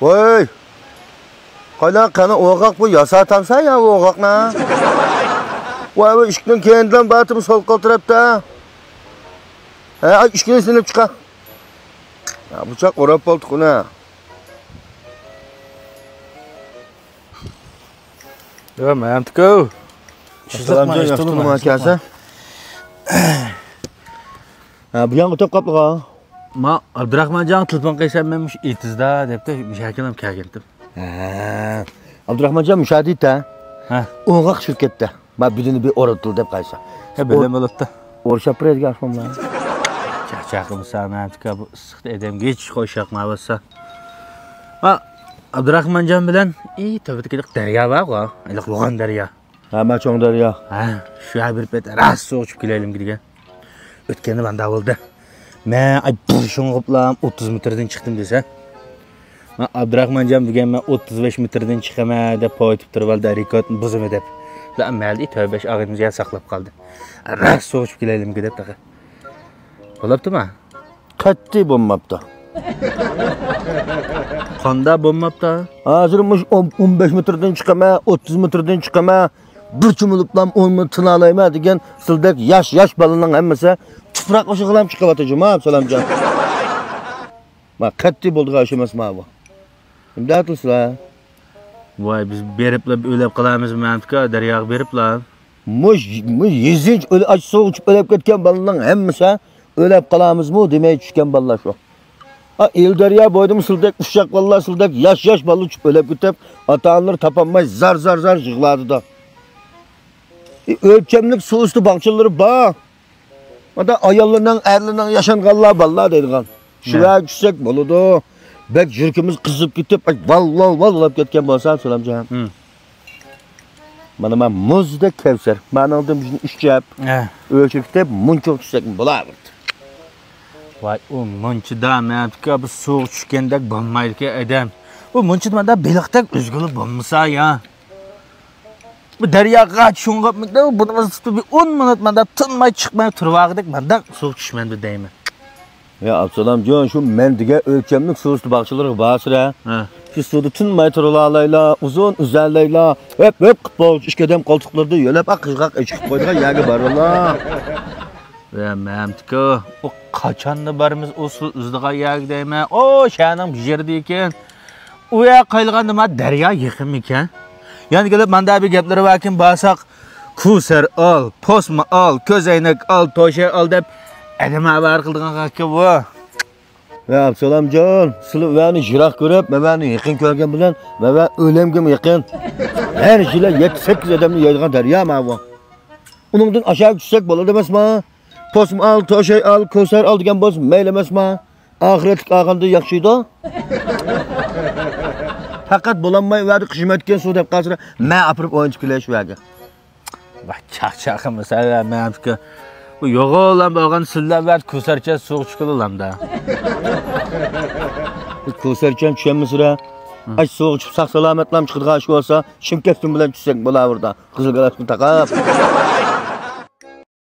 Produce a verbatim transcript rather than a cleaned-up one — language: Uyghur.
ۋاي! قايلا، قانا ئوغاق بۇ، ياسا تامسا يا ئوغاقنا؟ ۋاي، ۋاي، ئىشىكنىڭ كەينىدىن باتىم سول قول تەرەپتە. ھە، ئىشىكنى سېلىپ چىقا. ھە، بۇچاق ئوراپ بولدۇق ئۇنى. يا، مەمتىكو. ئەسسالامۇ ئەلەيكۇم، ياخشىمۇ كەلسە؟ ھە، بۇ يانغا ئۆتۈپ قاپلىغا. ما، ئابدۇراخمانجان تېلېفون قىلسام، مەن مۇشۇ ئېتىزدا دەپتۇ، مۇشۇ يەرگىلا كەلگەنتىم. ھە. ئابدۇراخمانجان مۇشۇ يەردە. ھە. ئوغاق شىركەتتە. ما، بىدىنى بىر ئورۇتۇل دەپ قايسا. ھە، بىلەم بولۇپتۇ. ئورشاپ بېرەيدىكەن ئاشۇ بىلەن. چاقچاق قىلمىسا، مەمتىكا، بۇ ئىسسىقتا ئادەمگە ھېچ خۇش ياقماي بولسا. ھە، ئابدۇراخمانجان بىلەن، ئى، تۆپىدىكى دەريا بارغۇ، ھېلىقى يوغان دەريا. ھە، ما چوڭ دەريا. ھە، شۇ يەر بېرىپ راست سۇغا چۈشۈپ كېلەيلىمىكىن دېگەن. ئۆتكەندە مانداق بولدى. مەن، ئاي، بىر شۇڭغۇپلا ئوتتۇز مېتىردىن چىقتىم دېسە. مەن، ئابدۇراخمانجان بۈگۈن مەن ئوتتۇز بەش مېتىردىن چىقىمەن دەپ پويتۇپ تۇرۇۋالدى، رېكورتنى بۇزىمەن دەپ. لا مەلى تۆۋەن بەش ئاغىنىمىز يەنە ساقلاپ قالدى. راست سۇغا چۈشۈپ كېلەيلىمىكىن دەپ تېخى. بولۇپتۇما؟ قەتئىي بولماپتۇ. قاندا بولماپتۇ؟ ھازىر مۇشۇ ئون، ئون بەش مېتىردىن چىقىمەن، ئوتتۇز مېتىردىن چىقىمەن، بىر چۇمۇلۇپلام ئون مېتىر تىنالايمەن دېگەن سىلدەك ياش، ياش بالىنىڭ ھەممىسى تۇپراق ئىچىگىلا چىقىۋاتىدۇ جۇما، سالامجان. ما قەتئىي بولىدىغان ئىش ئەمەس ما بۇ. نېمە دەۋاتىسىلەر؟ ۋاي، بىز بېرىپلا ئۆلۈپ قالامىزمۇ مەمتىكا، دەرياغا بېرىپلا؟ مۇش، مۇش يېزىنچ ئۆلە-، ئاچ سوغۇق ئىچىپ ئۆلۈپ كەتكەن بالىنىڭ ھەممىسى ئۆلۈپ قالامىزمۇ دېمەي چۈشكەن بالىلار شۇ. ئا، ئىلى دەريا بويىدىمۇ سىلدەك ئۇششاق بالىلار، سىلدەك ياش-ياش بالىلار چۈشۈپ ئۆلۈپ كېتىپ، ئاتا-ئانىلىرى تاپالماي زار-زار-زار يىغلاۋاتىدۇ. ئى، ئۆلچەملىك سۇ ئۈستى باغچىلىرى بار. مانا ئاياللىرىنىڭ، ئەرلىرىنىڭ ياشانغانلار بالىلار دەيدىغان. شۇ يەرگە چۈشسەك بولىدۇ. بەك يۈرىكىمىز قىزىپ كېتىپ، ۋال، ۋال، ۋال بولاپ كەتكەن بولسا، سالامجان. مانا مەن مۇزدەك كەۋسەر. مانىڭدىن بىزنى ئۈچەپ، ئۆلچىگە كېتىپ، مۇنچىغا چۈشسەكمۇ بولاۋېرىدۇ. ۋاي، ئۇ مۇنچىدا مەمتىكا بىر سۇغا چۈشكەندەك بولمايدىكەن ئادەم. ئۇ مۇنچىدا ماندا بېلىقتەك ئۈزگىلى بولمىسا يا. بۇ دەرياغا شۇڭغۇپ، بۇنىڭ ئۈستىدە بىر ئون مىنۇت ماندا تىنماي چىقماي تۇرۇۋالغۇدەك مانداق سۇغا چۈشمەمدۇ دەيمەن. يا ئابسالامجان، شۇ مەن دېگەن ئۆلچەملىك سۇ ئۈستى باغچىلىرىغا بارسىلە. ھە. شۇ سۇدا تىنماي تۇرۇلالايلا، ئۇزۇن ئۈزەلەيلا، ھۆپ ھۆپ قىلىپ بولغۇچە ئىككى ئادەم قولتۇقلىرىدا يۆلەپ، ئاق قىرغاق ئېچىقىپ قويىدىغان يەرگە بارىلا. ۋە مەمتىكا، ئۇ قاچاندا بارىمىز ئۇ سۇ ئۈزىدىغان يەرگە دەيمەن. ئۇ شەھەرنىڭ بىر يېرىدىكەن. ئۇ يەر قايلىغاندا ما دەريا يېقىنمىكەن؟ يەنە كېلىپ ماندا بىر گەپلىرى باركىن، بارساق، كوسەر ئال، پوسما ئال، كۆزەينەك ئال، توشاي ئال دەپ ئادەم ئاۋارە قىلىدىغان گەپكەن بۇ. ۋە ئابسالامجان، سىلى ئۇلارنى يىراق كۆرۈپ، مەن ئۇلارنى يېقىن كۆرگەن بىلەن، مەن ئۇلار ئۆلۈمگىمۇ يېقىن. ھەر يىلى يەتتە، سەككىز ئادەمنى يەيدىغان دەريا ماۋۇ. ئۇنىڭدىن ئاشاق چۈشسەك بولىدۇ ئەمەسما؟ پوسما ئال، توشاي ئال، كوسەر ئال دېگەن بولسا مەيلى ئەمەسما؟ ئاخىرەتلىك ئالغاندا ياخشىدۇ. پەقەت بولالماي ئۇ يەردە قىژىمەتكەن سۇ دەپ قالسىلا، مەن ئاپىرىپ ئوينىتىپ كېلەي شۇ يەرگە. ۋاي، چاقچاق قىلمىسا، مەمتىكا. بۇ يوغانلا بولغان سىللەر ۋە كوسەرچان سۇغا چۈشكىلىلامدا. بۇ كوسەرچان چۈشەلمىسىلە. ئاش سۇغا چۈشۈپ ساق سالامەتلام چىقىدىغان ئىش بولسا، شىمكەستىن بىلەن چۈشسەك بولاۋېرىدۇ. قىزىل گالاشنى تاقاپ.